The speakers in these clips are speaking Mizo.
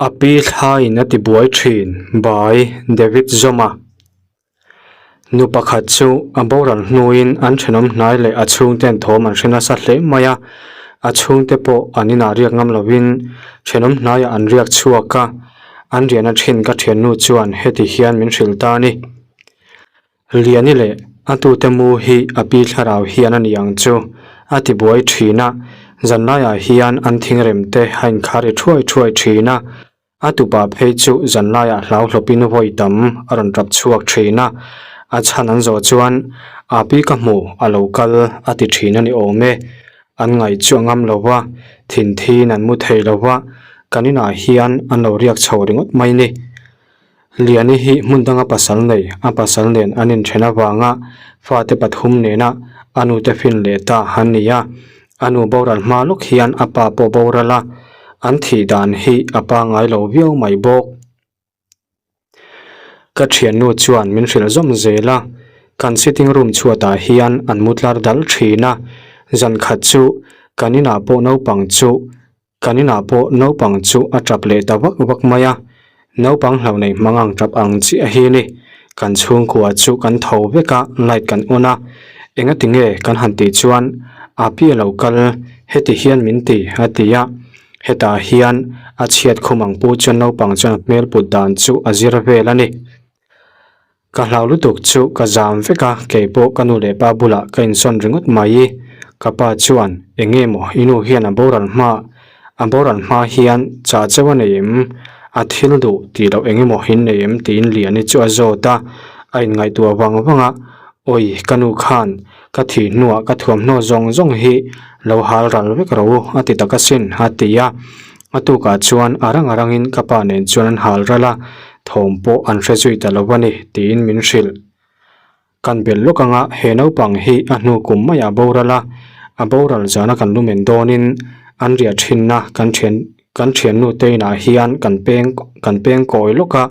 A pi thlaiin a ti buai thin, by David Zoma. Nu pakhat chu a boral hnuin an thenawm hnai leh a chhungten thawm an hre nasa hle mai a, a chhungte pawh an inah riak ngam lovin thenawm hnaiah an riak chhuak a, an riahna thin ka thiannu chuan heti hian min hrilh ta a ni. Liani leh a tute mu hi a pi thlarau hian a ni ang chu, a ti buai thin a. Zanlaiah hian an thingrem te a inkhar i thuai thuai thin a. A tupa phei chu zanlaiah hlau hlawpin vawi tam a rawn tap chhuak thin a. A chhan an zawh chuan, A pi ka hmu, a lo kal, a ti thin a ni awm e. An ngaih chu a ngam lo va, thinthiin an mu thei lo va, kan inah hian an lo riak chho ringawt mai ni. Liani hi hmun danga pasal nei, a pasal nen an inthen avanga fate pathum nena a nute fin leh ta an ni a. A nu boral hma lawk hian a pa pawh boral a, an thih dan hi a pangngai lo viau mai bawk. Ka thiannu chuan min hrilh zawm zel a, kan sitting room chhuatah hian an mu tlar dal thin a, zan khat chu kan inah pawh naupang chu Kan inah pawh naupang chu a tap leh ta vak vak mai a, naupang hlo nei hmang ang tap ang chiah hi ni. Kan chhungkua chu kan tho vek a, light kan on a, engati nge kan han tih chuan a pi a lo kal, heti hian min ti a ti a. Hetah hian a chhiat khum ang pu chuan naupang chuan a hmel put dan chu a zir vel a ni. Ka hlau lutuk chu ka zam vek a, kei pawh ka nu leh pa bulah ka insawn ringawt mai. Ka pa chuan, Eng nge maw i nu hian a boral hma, a boral hma hian chah chauh a nei em? A thil duh tih loh eng emaw in nei em? tiin Liani chu a zawt a, a inngaihtuah vang vang a, Awi, ka nu khan ka thih hnuah ka thuamhnaw zawng zawng hi lo hal ral vek ro a ti tak asin, a ti a. A tukah chuan a rang a rangin ka pa nen chuan an hal ral a, thawm pawh an hre zui ta lo a ni tiin min hrilh. Kan belh lawk anga he naupang hi a hnu kum maiah boral a, a boral zana kan lumen dawnin an riah thinna kan thian kan thiannu te inah hian kan peng kan peng kawi lawk a,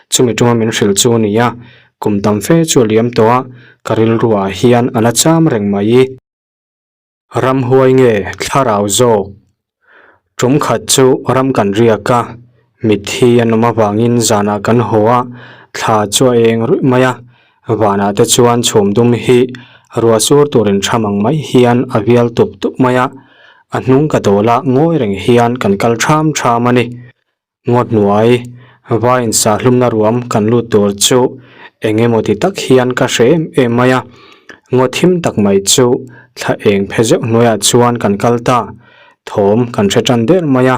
chumi tuma min hrilh chu a ni a, kum tam fe chu a liam tawh a, ka rilruah hian a la cham reng mai. Ramhuai nge thlarau zawk? Tum khat chu ram kan riak a, mitthi an awm avangin zanah kan haw a, thla chu a eng ruih mai a, vanah te chuan chhum dum hi ruah sur tur intham ang mai hian a vial tup tup mai a, a hnung ka dawl a ngawi reng hian kan kal tham tham a ni. Ngawt hnuai, vai insa hlumna ruam kan lut tur chu eng emaw ti tak hian ka hre em em mai a. Ngaw thim tak mai chu thla eng phe zeuh hnuaiah chuan kan kal ta. Thawm kan hre tan der mai a,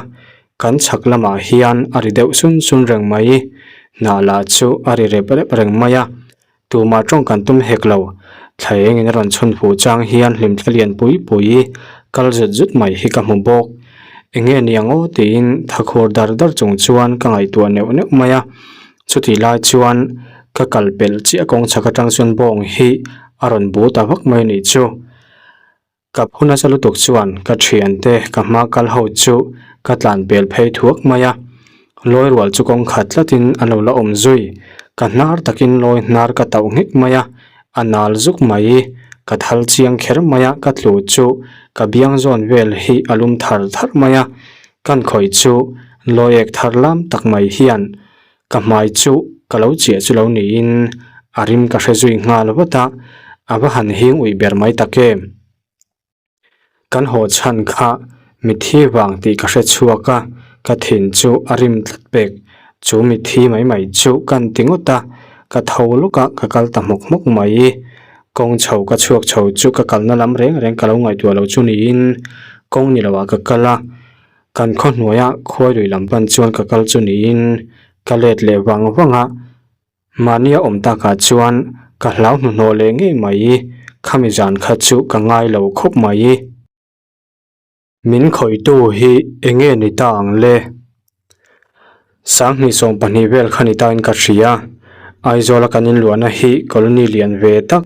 kan chhak lamah hian a ri deuh sun sun reng mai. Hnah lah chu a ri rep rep reng mai a. Tumah tawng kan tum hek lo. Thla engin a rawn chhun fuh chang hian hlimthla lian pui pui kal zut zut mai hi ka hmu bawk. Enge ni ang aw tiin thakhur dar dar chung chuan ka ngaihtuah neuh neuh mai a. Chutih lai chuan ka kal pelh chiah kawng chhak atang chuan bawng hi a rawn bu ta vak mai anih chu. Ka phu nasa lutuk chuan ka thiante ka hma kal ho chu ka tlan pel phei thuak mai a, lawi rual chu kawng khat tlatin a lo la awm zui, ka hnar takin lawi hnar ka tauh nghek mai a, a nal zuk mai, ka thal chiang kher mai a ka tlu chu ka biang zawn vel hi a lum thar thar mai a, kan khawih chu lawi ek thar lam tak mai hian Ka hmai chu ka lo chiah chu lo niin a rim ka hre zui nghal vat a, a va han hing uih ber mai tak em. Kan haw chhan kha mitthi vang tih ka hre chhuak a, ka thin chu a rim tlat pek. Chu mitthi mai mai chu kan ti ngawt a, ka tho lawk a ka kal ta hmawk hmawk mai. Kawng chho ka chhuak chho chu ka kalna lam reng reng ka lo ngaihtuah lo chu niin kawng ni loah ka kal a. Kan khaw hnuaia khuai lui lam pan chuan ka kal chu niin ka let leh vang vang a, mahnia awm takah chuan ka hlau hnuhnawh leh ngei mai, khami zan kha chu ka ngai lo khawp mai. Min khawihtu hi eng nge ni ta ang le? Sanghnih 12 vel kha ni tain ka hria, Aizawla kan inluahna hi colony lian ve tak,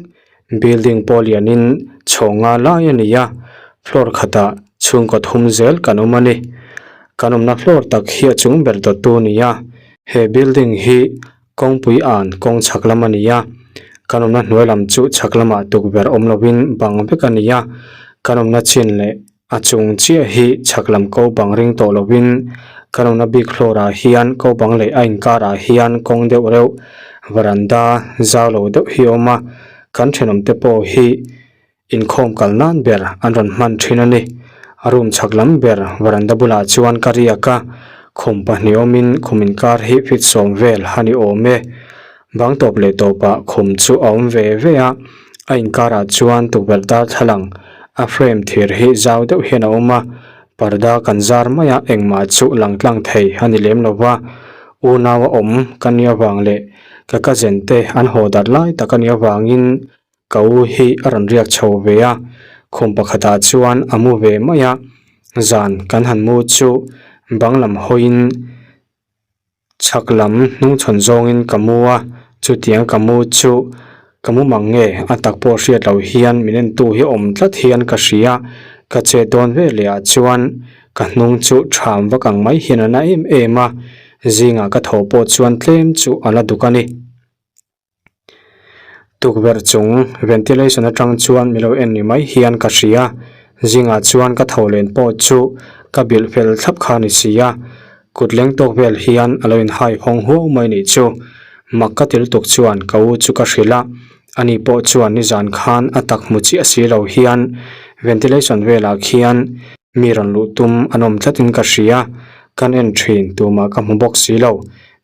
building pawh lianin chhawng nga lai a ni a, floor khatah chhungkaw thum zel kan awm a ni. Kan awmna floor tak hi a chung ber dawttu a ni a, he building hi kawngpui an kawng chhak lam a ni a, kan awmna hnuai lam chu chhak lamah tukverh awm lovin bang vek a ni a, kan awmna chin leh A chung chiah hi chhak lam ko bang ring tawh lovin Kan awmna bik hlawr ah hian ko bang leh a inkar ah hian kawng deuh reuh varanda zau lo deuh hi a awm a, kan thenawm te pawh hi inkhawm kal nan ber an rawn hman thin a ni. A room chhak lam ber varanda bulah chuan ka riak a, khum pahnih awmin khum inkar hi feet sawm vel a ni awm e. Bang tawp leh tawpah khum chu a awm ve ve a, a inkarah chuan tukverh darthlalang a frame thir hi zau deuh hian a awm a, Parda kan zar mai a, engmah chu lang tlang thei a ni lem lo va, unau a awm ka nia avang leh ka cousin te an haw darh lai tak a nih avangin ka u hi a rawn riak chho ve a, khum pakhatah chuan a mu ve mai a, zan kan han mu chu bang lam hawiin Chhak lam hnungchhawn zawngin ka mu a, chutiang ka mu chu ka mu mang nge a tak pawh hriat loh hian min entu hi awm tlat hian ka hria, ka chet dawn ve leh ah chuan ka hnung chu ṭham vak ang mai hian a na em em a, zingah ka tho pawh chuan tlem chu a la duk a ni. Tukverh chung ventilation atang chuan milo en ni mai hian ka hria zingah chuan ka tho len pawh chu ka bilh fel thlap kha a ni si a kut leng tawk vel hian a lo inhai hawng huau mai nih chu mak ka ti lutuk chuan ka u chu ka hrilh a ani pawh chuan nizan khan a tak hmu chiah si lo hian ventilation velah khian mi rawn luh tum an awm tlatin ka hria kan en thin tumah ka hmu bawk si lo.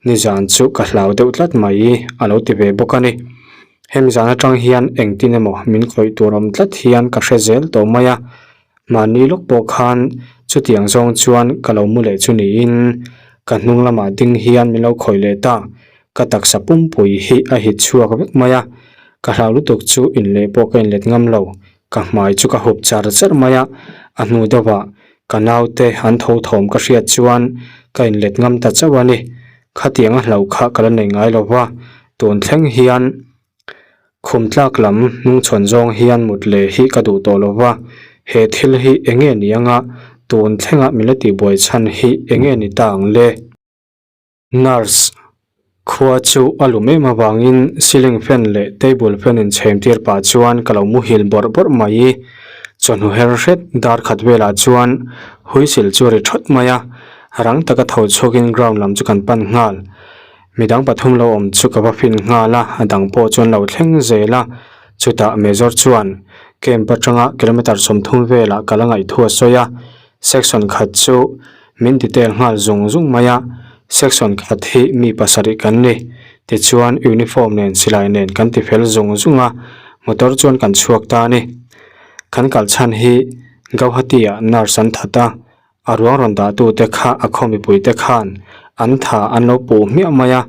Nizan chu ka hlau deuh tlat mai a lo ti ve bawk a ni. Hemi zan atang hian engtin emaw min khawih tur awm tlat hian ka hre zel tawh mai a. Mahni lawk pawh khan chutiang zawng chuan ka lo mu leh chu niin ka hnung lamah ding hian min lo khawih leh ta. Ka taksa pumpui hi a hit chhuak vek mai a. Ka hlau lutuk chu inleh pawh ka inlet ngam lo. Ka hmai chu ka hup char char mai a, a hnu deuhah ka naute an tho thawm ka hriat chuan ka inlet ngam ta chauh a ni. Khatiang a hlauh kha ka la nei ngai lo va, tun thleng hian khum tlak lam hnungchhawn zawng hian mut leh hi ka duh tawh lo va, he thil hi eng nge ni anga tun thlenga min la tihbuai chhan hi eng nge ni ta ang le? Nurse, Khua chu a lum em avangin ceiling fan leh table fan inchhem tir pah chuan ka lo muhil bawrh bawrh mai. Chawhnu her hret dar khat velah chuan whistle chu a ri thawt mai a, rang taka tho chhuakin ground lam chu kan pan nghal. Midang pathum lo awm chu ka va fin nghal a, a dang pawh chuan lo thleng zel a. Chutah Major chuan camp atanga kilometre 30 velah ka la ngaihthu a sawi a, section khat chu Min detail nghal zung zung mai a, section khat hi mi pasarih kan ni. Tichuan uniform nen silai nen kan ti fel zung zung a, motor chuan kan chhuak ta a ni. Kan kal chhan hi Gauhati ah nurse an that a, a ruang rawn dah tu te kha a khaw mipui te khan an tha an lo puh hmiah mai a.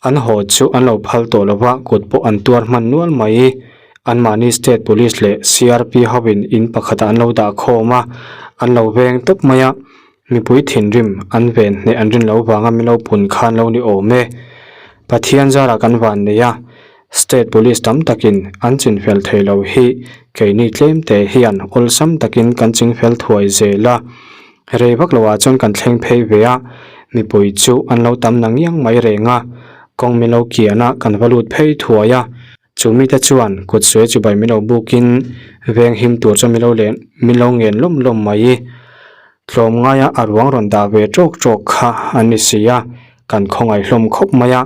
An haw chu an lo phal tawh lo va, kut pawh an tuar hman nual mai. Anmahni State Police leh CRP hovin in pakhatah an lo dah khawm a, an lo veng tawp mai a. Mipui thinrim an ven hneh an rin lo vanga min lo pun khan lo ni awm e. Pathian zarah kan van nei a, State Police tam takin an chinfel thei lo hi keini tlemte hian awlsam takin kan chingfel thuai zel a. Rei vak loah chuan kan thleng phei ve a, mipui chu an lo tam na ngiang mai reng a, kawng min lo kian a kan va lut phei thuai a, chu mite chuan kut suai chibai min lo bukin veng him tur chuan min lo len min lo ngen lawm lawm mai. Tlawm ngaia a ruang rawn dah ve tawk tawk kha an ni si a, kan khawngaih hlawm khawp mai a,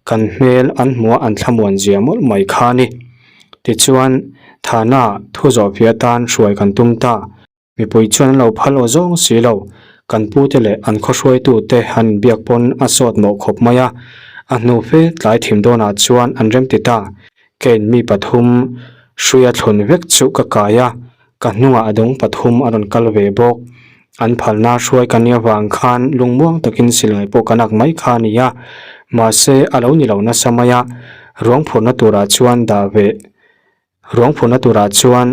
kan hmel an hmuh a an thlamuan zia mawlh mai kha a ni. Tichuan, Thana thu zawhfiah atan hruai kan tum ta. Mipui chuan an lo phal aw zawng si lo. Kan pute leh an khawhruaitute an inbiak pawn a sawt mawh khawp mai a. A hnu fe tlai thim dawnah chuan an remti ta. Kane mi pathum hruia thlun vek chu ka kai a, ka hnungah a dawng pathum a rawn kal ve bawk. An phalna hruai ka nia vang khan lungmuang takin silai pawh kan ak mai kha a ni a. Mahse a lo ni lo nasa mai a, ruang phurhna turah chuan dah ve Ruang phurhna turah chuan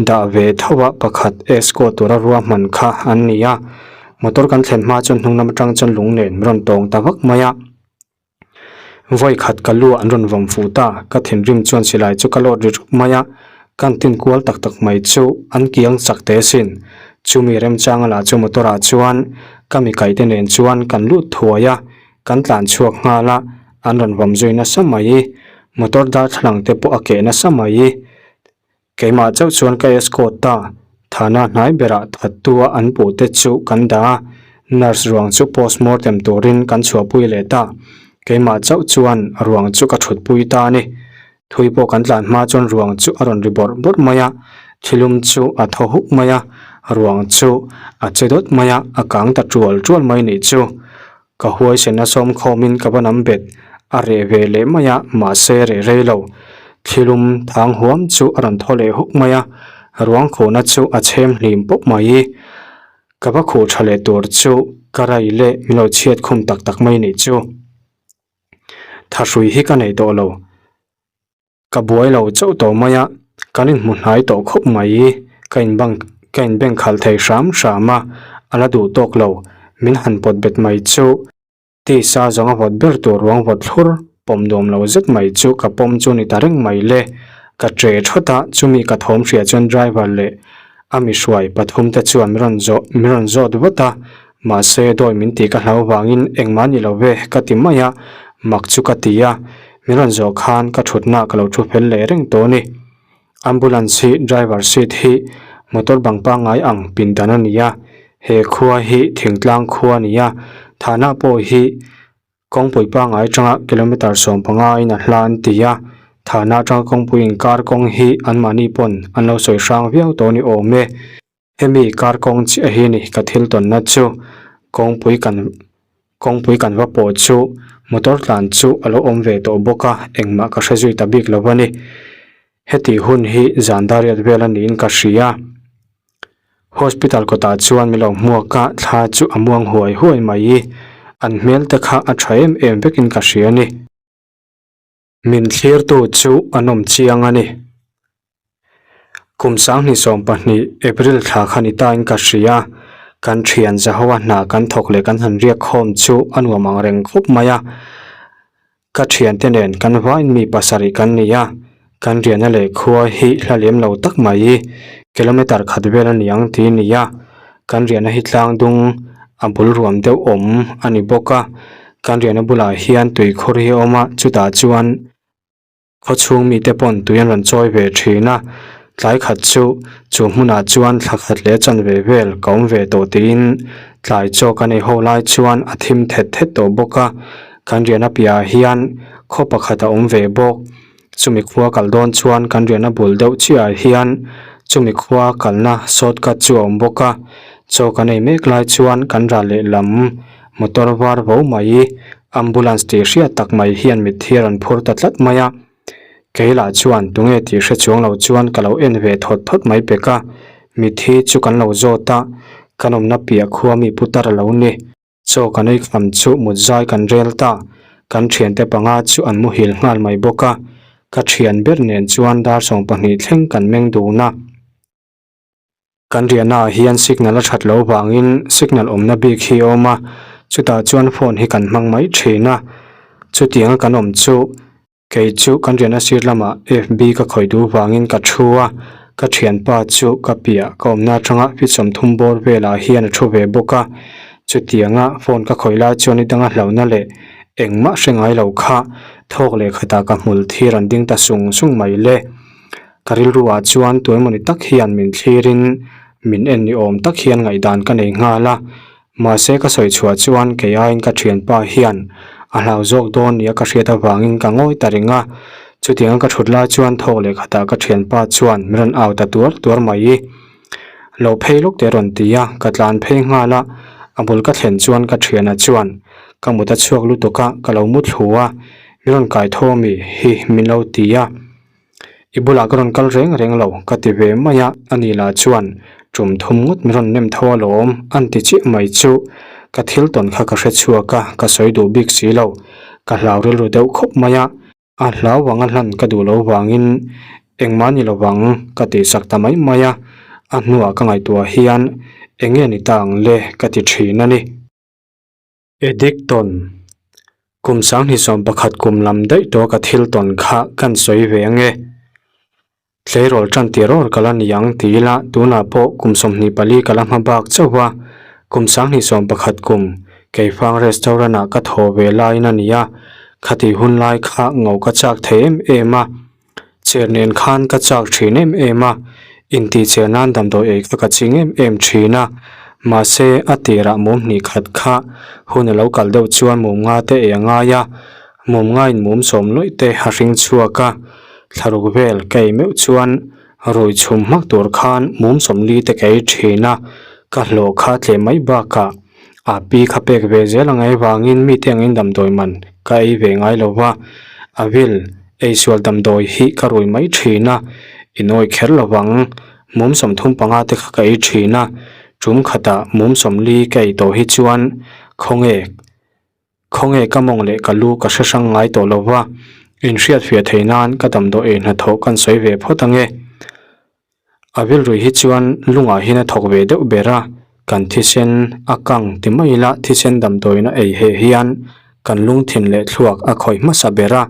dah ve tho a pakhat escort tura ruahman kha an ni a, motor kan thlen hma chuan hnung lam atang chuan lung nen min rawn tawng ta vak mai a. Vawi khat ka lu an rawn vawm fuh ta, ka thinrim chuan silai chu ka lawt ri rup mai a, kan tin kual tak tak mai chu an kiang chak teh asin. Chumi remchanga lah chu motor ah chuan ka mi kaihte nen chuan kan lut thuai a, Kan tlan chhuak nghal a, an rawn vawm zui nasa mai. Motor darthlalang te pawh a keh nasa mai. Keimah chauh chuan ka escort ta, Thana hnai berah thattu a an puh te chu kan dah a. Nurse ruang chu postmortem turin kan chhuahpui leh ta. Keimah chauh chuan ruang chu ka thutpui ta a ni. Thui pawh kan tlan hma chuan ruang chu a rawn ri bawrh bawrh mai a, thilum chu a thaw huk mai a, ruang chu a che dawt mai a, a kang ta tual tual mai nih chu. Ka huaisen a sawm khawmin ka va nam bet, a reh ve leh mai a, mahse reh rei lo. Thilum thang huam chu a rawn thaw leh huk mai a, ruang khuhna chu a chhem hlim pawp mai. Ka va khuh tha leh tur chu ka rai leh min lo chhiat khum tak tak mai nih chu. Thahrui hi ka nei tawh lo. Ka buai lo chauh tawh mai a, kan inhmu hnai tawh khawp mai. Ka inbang ka inbeng khalh thei hram hram a, a la duh tawk lo. Min han pawt bet mai chu tisa zawnga vawt ber tur ruang vawt thlur pawm nuam lo zet mai chu ka pawm chu ni ta reng mai le. Ka che thawt a, chumi ka thawm hria chuan driver leh a mi hruai pathum te chuan min rawn zawh min rawn zawt vat a, Mahse, dawi min tih ka hlau vangin engmah ni lo ve ka ti mai a, mak chu ka ti a, min rawn zawh khan ka thutna ka lo thu fel leh reng tawh a ni. Ambulance hi driver seat hi motor bang pangngai ang pindan a ni a, he khua hi thingtlang khua a ni a, thahna pawh hi kawngpui pangngai atanga kilometre 15 in a hla an ti a, thahna atanga kawngpui inkar kawng hi anmahni pawn an lo sawi hrang viau tawh a ni awm e. Hemi kar kawng chiah hi ni ka thil tawnna chu kawngpui kan kawngpui kan va pawh chu motor tlan chu a lo awm ve tawh bawk a engmah ka hre zui ta bik lo a ni. Heti hun hi zan dariat vel a niin ka hria. Hospital kawtah chuan min lo hmuak a thla chu a muang huai huai mai. An hmel te kha a tha em em vekin ka hria a ni. Min thlirtu chu an awm chiang a ni. Kum 2020 April thla kha ni tain ka hria. Kan thian Zahoa hna kan thawk leh kan han riak khawm chu a nuam ang reng khawp mai a. Ka thiante nen kan vain mi pasarih kan ni a. Kan riahna leh khua hi hla lem lo tak mai. Kilometer khat vel a ni ang ti ni a. Kan riahna hi tlang dung a bul ruam deuh awm a ni bawk a. Kan riahna bulah hian tuikhur hi a awm a, chutah chuan khawchhung mite pawn tui an rawn chawi ve thin a. Tlai khat chu chu hmunah chuan thla khat leh chanve vel ka awm ve tawh tiin tlai chaw ka nei ho lai chuan a thim thet thet tawh bawk a. Kan riahna piahah hian khaw pakhat a awm ve bawk. Chumi khua kal dawn chuan kan riahna bul deuh chiahah hian chumi khua kalna shortcut chu a awm bawk a. Chaw kan ei mek lai chuan kan ral lehlam motor var vo mai ambulance tih hriat tak mai hian mitthi a rawn phur ta tlat mai a. Kei lah chuan tunge tih hre chuang lo chuan ka lo en ve thawt thawt mai pek a. Mitthi chu kan lo zawt a, kan awmna piah khua mi putar a lo ni. Chaw kan ei kham chu mut zai kan rel ta, kan thiante panga chu an muhil nghal mai bawk a, ka thian ber nen chuan dar 12 thleng kan meng dun a. Kan riahna ah hian signal a that loh vangin signal awmna bik hi a awm a, chutah chuan phone hi kan hmang mai thin a, chutianga kan awm chu Kei chu kan riahna sir lamah FB ka khawih duh vangin ka thu a, ka thianpa chu ka piah ka awmna atanga feet 30 bawr velah hian a thu ve bawk a. Chutianga phone ka khawih lai chuan i danga hlauhna leh engmah hre ngai lo kha thawk leh khatah ka hmul thir an ding ta sung sung mai le. Ka rilru ah chuan tuaimawni tak hian min thlirin min en ni awm tak hian ngaihdan ka nei nghal a. Mahse ka sawi chhuah chuan kei aiin ka thianpa hian a hlau zawk dawn nia ka hriat avangin ka ngawi ta reng a. Chutianga ka thut lai chuan thawk leh khatah ka thianpa chuan min rawn au ta tuar tuar mai. Lo phei lawk teh a rawn ti a, ka tlan phei nghal a. A bul ka thlen chuan ka thiana chuan ka mut a chhuak lutuk a, ka lo mu thlu a, min rawn kai tho ami hi min lo ti a. I bulah ka rawn kal reng reng lo, ka ti ve mai a, ani lah chuan tum thum ngawt min rawn nem tho alawm, an ti chiah mai chu. Ka thil tawn kha ka hre chhuak a, ka sawi duh bik si lo. Ka hlau rilru deuh khawp mai a, a hlau vanga hlan ka duh lo vangin engmah ni lovang ka tih sak ta mai mai a, a hnuah ka ngaihtuah hian eng nge ni ta ang le ka ti thin a ni. Edict tawn, Kum 2021 kum lam daih tawh ka thil tawn kha kan sawi ve ange. Tleirawl tan tir awr ka la ni ang ti ila tunah pawh kum 24 ka la hma bak chauh a, kum 2021 kum Keifang restaurant ah ka thaw ve laiin a ni a, khati hun lai kha ngo ka chak thei em em a. Cher nen khan ka chak thin em em a, intih cher nan damdawi ei kha ka ching em em thin a. Mahse, a tirah mum hnih khat kha hun a lo kal deuh chuan mum nga te ei a ngai a, mum ngaiin mum sawm lawih te a hring chhuak a. Thlaruk vel ka ei meuh chuan rui chhum hmak tur khan mum sawmli te ka ei thin a, ka hlawh kha tleh mai bakah a pi kha pek ve zel ang ei vangin mite angin damdawi man ka ei ve ngai lo va, a vil eisual damdawi hi ka rui mai thin a, inawi kher lo vang. Mum 35 te kha ka ei thin a, tum khatah mum 40 ka ei tawh hi chuan khawnge khawnge ka mawng leh ka lu ka hre hrang ngai tawh lo va, inhriatfiah theih nan ka damdawi ei hnathawh kan sawi ve phawt ange. A vilrui hi chuan lungah hian a thawk ve deuh ber a, kan thisen a kang ti mai ila thisen damdawiin a ei heh hian kan lungthin leh thluak a khawih hmasa ber a,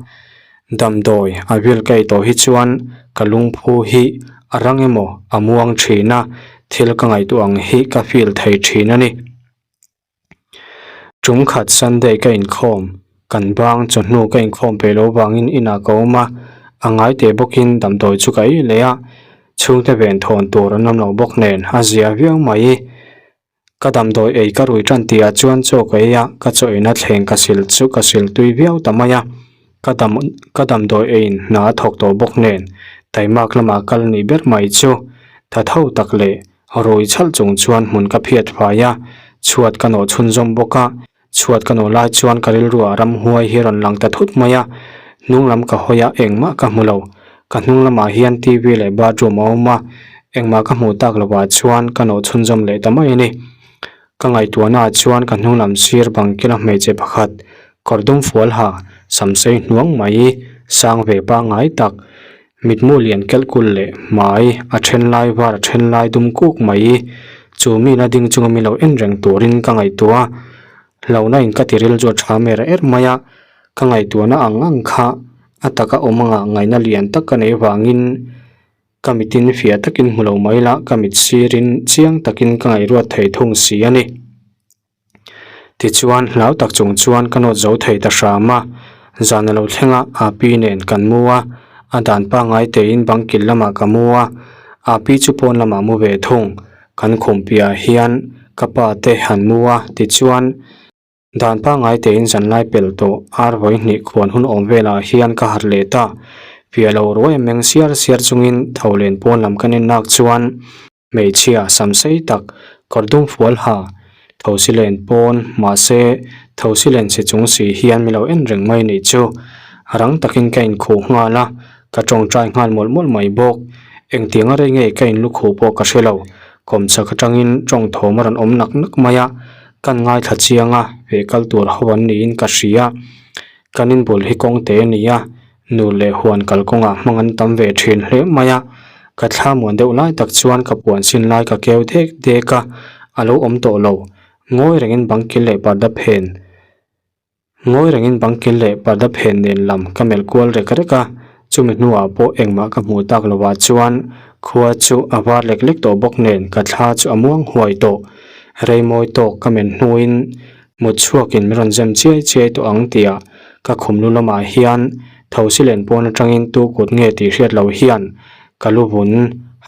damdawi a vil ka ei tawh hi chuan ka lungphu hi a rang emaw a muang thin a, thil ka ngaihtuah ang hi ka feel thei thin a ni. Tum khat Sunday ka inkhawm, kan bang chawhnu ka inkhawm peih loh vangin inah ka awm a, a ngai teh bawkin damdawi chu ka ei leh a, chhungte ven thawn tur an awm lo bawk nen a zia viau mai. Ka damdawi ei ka rui tan tihah chuan chaw ka ei a, ka chaw eina thleng ka sil chu ka sil tui viau ta mai a, ka dam ka damdawi eiin hna a thawk tawh bawk nen taimak lamah kal nih ber mai chu tha tho tak leh Rui chhalh chung chuan hmun ka phiat fai a, chhuat ka nawh chhunzawm bawk a, chhuat ka nawh lai chuan ka rilruah ramhuai hi rawn lang ta thut mai a, hnung lam ka hawi a, engmah ka hmu lo. Ka hnung lamah hian TV leh bathroom a awm a, engmah ka hmuh tak lovah chuan ka nawh chhunzawm leh ta mai a ni. Ka ngaihtuahnaah chuan ka hnung lam sir bang kila hmeichhe pakhat kawr dum fual ha, samsei hnuang mai, sang ve pangngai tak, Mitmu lian kelh kul leh hmai a then lai var a then lai dum kuk mai. Chu mi na ding chunga mi lo en reng turin ka ngaihtuah a, hlauhna in ka ti ril chu a tha mer er mai a, ka ngaihtuahna ang ang kha a taka awm anga ngaihna lian tak ka neih vangin ka mitin fiah takin hmu lo mai la ka mit sirin chiang takin ka ngaihruat thei thung si a ni. Tichuan, hlau tak chung chuan ka nawt zo thei ta hram a, zan a lo thleng a, Api nen kan mu a, a dan pangngai tein bang kil lamah ka mu a, Api chu pawn lamah mu ve thung, kan khum piahah hian ka pa te han mu a, tichuan, dan pangngai tein zanlai pel tawh ar vawi hnih khuan hun awm velah hian ka harh leh ta, piah lo ruai a meng siar siar chungin tho len pawn lam ka nen nak chuan, Hmeichhia sam sei tak kawr dum fual ha thosi len pawn mahse thosi len chhe chung si hian mi lo en reng mai nih chu. Rang takin ka inkhuh nghal a, ka tawngtai nghal mawlh mawlh mai bawk. Engtiang a rei nge ka inlukhuh pawh ka hre lo. Kawmchhak atangin tawng thawm a rawn awm nak nak mai a, kan ngaithla chiang a, ve kal tur ho an niin ka hria. Kan inbul hi kawngte a ni a, Nu leh huan kalkawngah hmang an tam ve thin hle mai a, ka thla muan deuh lai tak chuan ka puan sin lai ka keu dek dek a, a lo awm tawh lo. Ngawi rengin bang kil leh parda phen Ngawi rengin bang kil leh parda phen nen lam ka melh kual rek rek a, chumi hnuah pawh engmah ka hmuh tak lovah chuan khua chu a var lek lek tawh bawk nen ka thla chu a muang huai tawh. Rei mawi tawk ka men hnuin Mut chhuakin min rawn zem chiai chiai tawh ang tia ka khum lu lamah hian thosi len pawn atangin tu kut nge tih hriat loh hian ka lu vun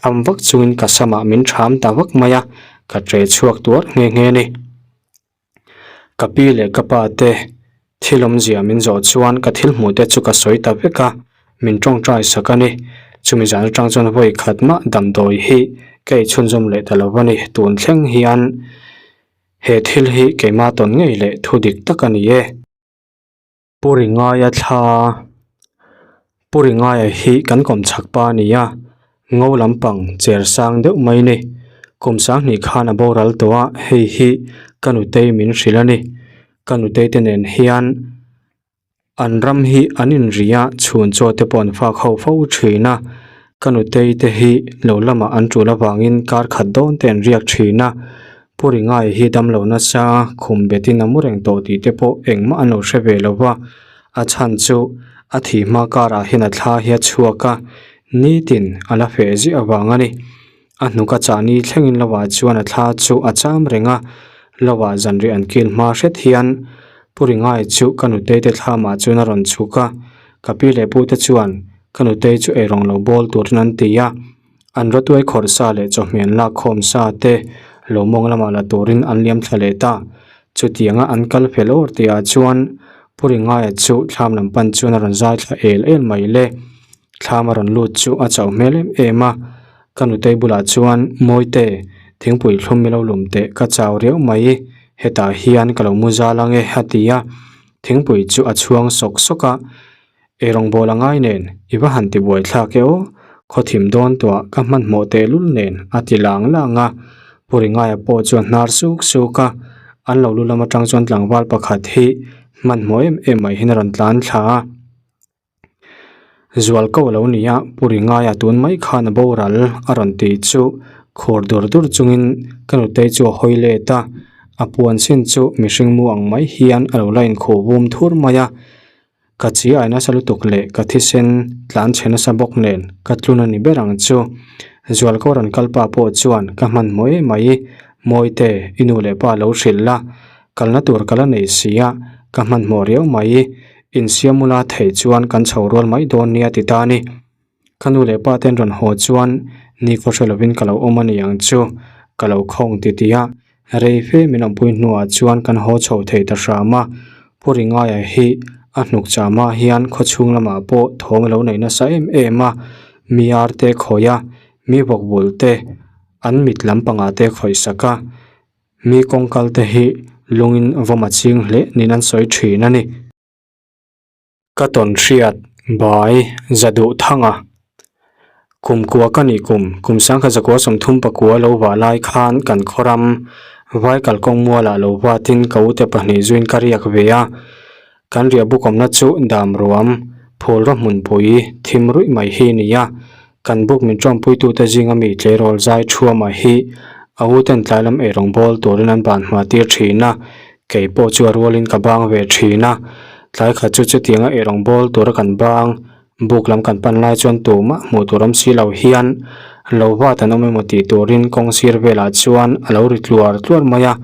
ham vak chungin ka samah min ṭham ta vak mai a, ka ṭe chhuak tuar nghe nghe a ni. Ka pi leh ka pa te thil awmzia min zawh chuan ka thil hmuh te chu ka sawi ta vek a, min ṭawngṭai sak a ni. Chumi zan atang chuan vawi khat mah damdawi hi ka ei chhunzawm leh ta lo a ni. Tun thleng hian He thil hi keimah tawn ngei leh thu dik tak a ni e. Pu Ringaia thla Pu Ringaia hi kan kawm chhak pa a ni a, ngo lampang cher sang deuh mai ni. Kum sanghnih khan a boral tawh a, hei hi ka nutei min hrilh a ni. Ka nutei te nen hian An ram hi an inri a, chhun chaw te pawh an fak ho fo thin a, ka nutei te hi lo lamah an tul avangin kar khat dawn te an riak thin a, Pu Ringai hi damlo nasa khum betin a mu reng tawh tih te pawh engmah an lo hre ve lo va, a chhan chu a thih hma karah hian a thla hi a chhuak a, nitin a la feh ziah avang a ni. A hnuk a chahni thlengin lovah chuan a thla chu a cham reng a, lovah zanriah an kil hma hret hian Pu Ringai chu ka nutei te thlamah chuan a rawn chhuk a, ka pi leh pu te chuan ka nutei chu eirawng lo bawl turin an ti a, an rawtuai khawrh sa leh chawhmeh an lak khawm sa te. Lo mawng lamah la turin an liam thla leh ta. Chutianga an kal fel awr tihah chuan Pu Ringaia chu thlam lam pan chuan a rawn zai thla el el mai le. Thlam a rawn lut chu a chauh hmel em em a. Ka nutei bulah chuan Mawite, thingpui thlum milo lum teh ka chau riau mai, hetah hian ka lo mu zal ang e a ti a. Thingpui chu a chhuang sawk sawk a. Ei rawngbâwl a ngai nen, i va han ti buai thlak e aw, khaw thim dawn tuah ka hmanhmawh tehlul nen a ti lang lang a. Pu Ringaia pawh chuan hnar suk suk a, an lo lu lam atang chuan tlangval pakhat hi hmanhmawh em em mai hian a rawn tlan thla a. Zual ko a lo ni a, Pu Ringaia tun mai khan a boral a rawn ti chu khur dur dur chungin ka nutei chu a hawi let a, a puan sin chu mihring mu ang mai hian a lo la inkhuh vum thur mai a. Ka chi ai nasa lutuk leh ka thisen tlan chhe nasa bawk nen ka tlun a ni ber ang chu. Zualko rawn kal pa pawh chuan ka hmanhmawh em mai, Mawite, i nu leh pa lo hrilh la, kalna tur ka la nei si a, ka hmanhmawh riau mai, insiam ula theih chuan kan chho rual mai dawn nia ti ta a ni. Ka nu leh pa ten rawn haw chuan nikhaw hre lovin ka lo awm a ni ang chu, ka lo khawng ti ti a, rei fe min awmpui hnuah chuan kan haw chho thei ta hram a, Pu Ringaia hi a hnuk chamah hian khawchhung lamah pawh thawm a lo nei nasa em em a, mi ar te khawih a, mi vawk bul te an mit lampangah te khawih sak a, mi kawngkal te hi lungin vawm a ching hle niin an sawi thin a ni. Ka tawn hriat bai za duh thang a. Kum kua ka nih kum, kum sangkhat zakua 30 pakua lo vah lai khan kan khawram vai kalkawng mualah lo vatin ka ute pahnih zuin ka riak ve a. Kan riah bukawmna chu dam ruam, phul raw hmunpui, thim ruih mai hi a ni a. Kan buk min tawmpuitute zinga mi tleirawl zai thuama hi a uten tlai lam eirawng bawl turin an ban hma tir thin a, kei pawh chu a rualin ka bang ve thin a. Tlai khat chu chutianga eirawng bawl tura kan bang, buk lam kan pan lai chuan tumah hmuh tur awm si lo hian lo vat an awm emaw tih turin kawng sir velah chuan a lo ri tluar tluar mai a.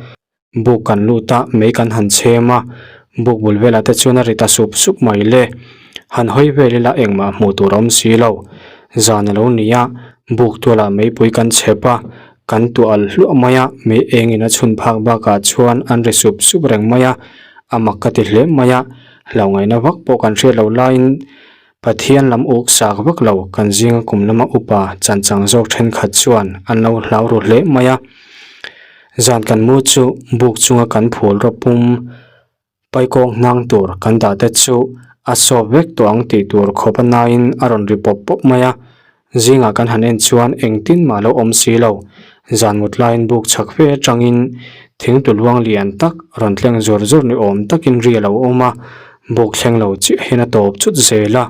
Buk kan lut a, mei kan han chhem a, buk bul velah te chuan a ri ta sup sup mai le. Han hawi vel ila engmah hmuh tur a awm si lo. Zan a lo ni a, buk tualah meipui kan chhep a, kan tuah al hluah mai a, mei engin a chhun phak bakah chuan an ri sup sup reng mai a, a mak ka ti hle mai a, hlauhngaihna vak pawh kan hriat loh laiin Pathian lam uk sak vak lo kan zinga kum lama upa chanchang zawk thenkhat chuan an lo hlau ru hle mai a. Zan kan mu chu buk chunga kan phul rawp pum paikawng hnang tur kan dah te chu a sawp vek tawh ang tih tur khawp a naiin a rawn ri pawp pawp mai a. Zingah kan han en chuan engtin mah lo awm si lo. Zan mut laiin buk chhak fe atangin thingtu luang lian tak rawn tleng zur zur ni awm takin ri a lo awm a, buk thleng lo chiah hian a tawp chut zel a.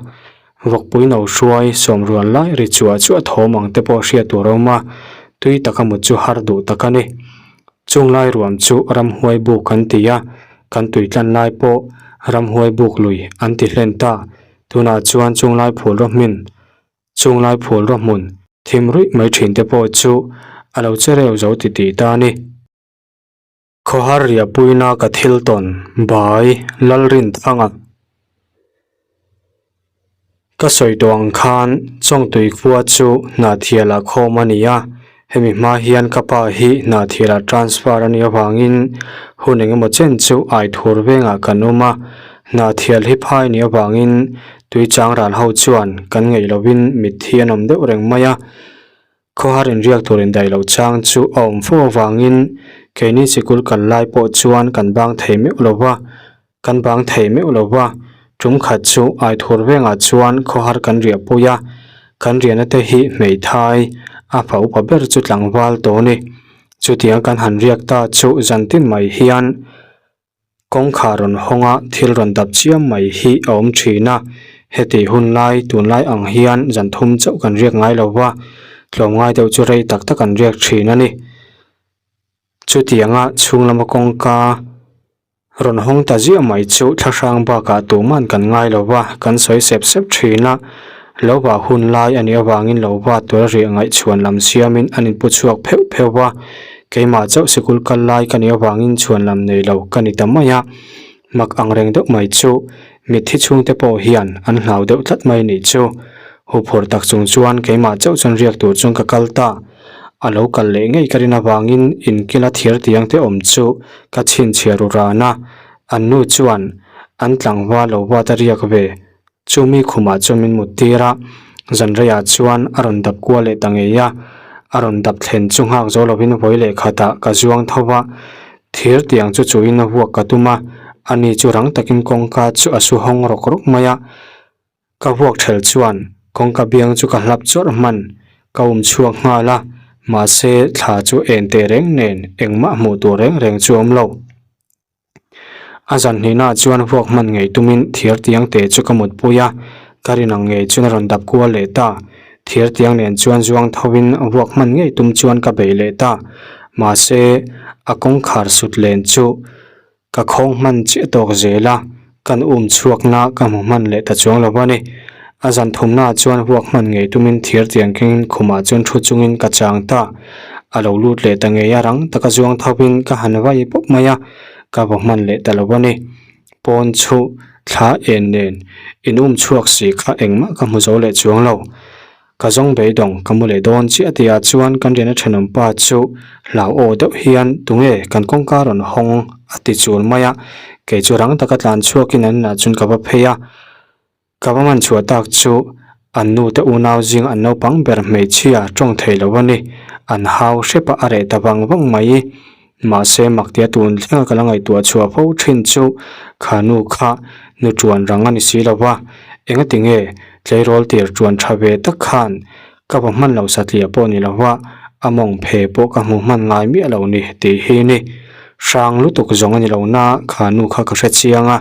Vawkpui no hruai sawm rual lai ri chuah chuah thawm ang te pawh hriat tur a awm a, tui taka mut chu har duh tak a ni. Chung lai ruam chu ramhuai buk an ti a, kan tui tlan lai pawh ramhuai buk lui an ti hlen ta. Tunah chuan chung lai phul rawh hmin Chunglai phul rawh hmun thim ruih mai thin te pawh chu a lo che reu zo ti tih ta a ni. Khawhar riahpuina ka thil tawn bai Lalrinthanga ka sawi tawh ang khan Chawngtui khua chu Hnahthialah khawm a ni a, hemi hma hian ka pa hi Hnahthialah transfer a nih avangin hun engemaw chen chu Aithur vengah kan awm a, Hnahthial hi phai nih avangin Tui chang ral ho chuan kan ngaih lovin mitthi an awm deuh reng mai a, khawhar inriak tur indaih loh chang chu a awm fo avangin keini sikul kal lai pawh chuan kan bang thei meuh lo va, kan bang thei meuh lo va, tum khat chu Aithur vengah chuan khawhar kan riahpui a, kan riahna te hi hmeithai a fa upa ber chu tlangval tawh a ni. Chutiang kan han riak ta chu zantin mai hian. Kawngkhar rawn hawng a, thil rawn dap chiam mai hi a awm thin a. Heti hun lai, tunlai ang hian zan thum chauh kan riak ngai lo va, tlawmngai deuh chu rei tak tak an riak thin a ni. Chutianga chhung lama kawngka rawn hawng ta ziah mai chu thlahrang bakah tuman kan ngai lo va, kan sawi sep sep thin a. Lo vah hun lai a nih avangin lo va tura riah ngaihchhuan lam siamin an inpu chhuak pheuh pheuh va. Keimah chauh sikul kal lai ka nih avangin chhuan lam nei lo ka ni ta mai a, mak ang reng deuh mai chu mitthi chhungte pawh hian an hlau deuh tlat mai nih chu. Huphur tak chung chuan keimah chauh chuan riak tur chuan ka kal ta. A lo kal leh ngei ka rin avangin inkila thir tiang te awm chu ka chhinchhiah ru ran a, an nu chuan an tlangval lo buat a riak ve. Chumi khumah chuan min mut tir a, zanreiah chuan a rawn dap kual leh ta ngei a, a rawn dap thlen chu nghak zo lovin vawi leh khatah ka zuang tho va, thir tiang chu chuhin a vuak ka tum a, ani chu rang takin kawngka chu a su hawng rawk rawk mai a. Ka vuak ṭhel chuan kawngka biang chu ka hlap chawrh hman, ka um chhuak nghal a, mahse thla chu en teh reng nen engmah hmuh tur reng reng chu a awm lo. A zan hnihnaah chuan vuak hman ngei tumin thir tiang te chu ka mutpui a, ka rin ang ngei chuan a rawn dap kual leh ta. Thir tiang nen chuan zuang thovin vuak hman ngei tum chuan ka bei leh ta, mahse a kawngkhar sut len chu Ka khawng hman chiah tawk zel a, kan um chhuakna ka hmu hman leh ta chuang lo a ni. A zan thumnaah chuan huak hman ngei tumin thir tiang kengin khumah chuan thu chungin ka chang ta. A lo lut leh ta ngei a, rang taka zuang thovin ka han vai pawp mai a, ka vaw hman leh ta lo a ni. Pawn chu thla en nen in um chhuak si kha engmah ka hmu zo leh chuang lo. Ka zawng beidawng ka mu leh dawn chiah tihah chuan kan riahna thenawm pa chu hlau aw deuh hian tunge kan kawngka rawn hawng a ti chul mai a, kei chu rang taka tlan chhuakin an inah chuan ka va phei a, ka va man chhuah tak chu an nu te unau zing an naupang ber hmeichhia tawng thei lo a ni, an hau hrep a a reh ta vang vang mai. Mahse maktia tun thlenga ka la ngaihtuah chhuah fo thin chu kha nu kha nu tuan rang a ni si lo va, engati nge tleirawl tir tuan tha ve tak khan ka va hman lo satliah pawh ni lo va, a mawng phe pawh ka hmu hman ngai miah lo ni tih hi ni. Hrang lutuk zawng a ni lo na kha nu kha ka hre chiang a,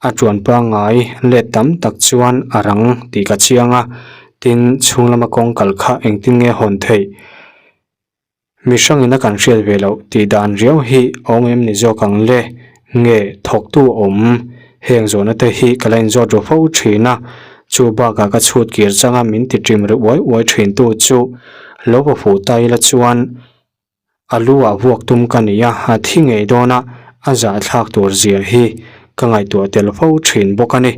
a tuan pangngai let tam tak chuan a rang tih ka chiang a, tin chhung lama kawng kal kha engtin nge hawn theih? Mi hrangin a kan hriat ve loh tih dan riau hi a awm em ni zawk ang le? Nge thawktu awm? Heng zawhna te hi ka la inzawt ru fo thin a, chu bakah ka chhut kir changa min ti ṭim ri uai uai thin tu chu lo va fuh ta ila chuan a lu ah vuak tum ka ni a, a thi ngei dawn a, a zahthlak tur zia hi ka ngaihtuah tel fo thin bawk a ni.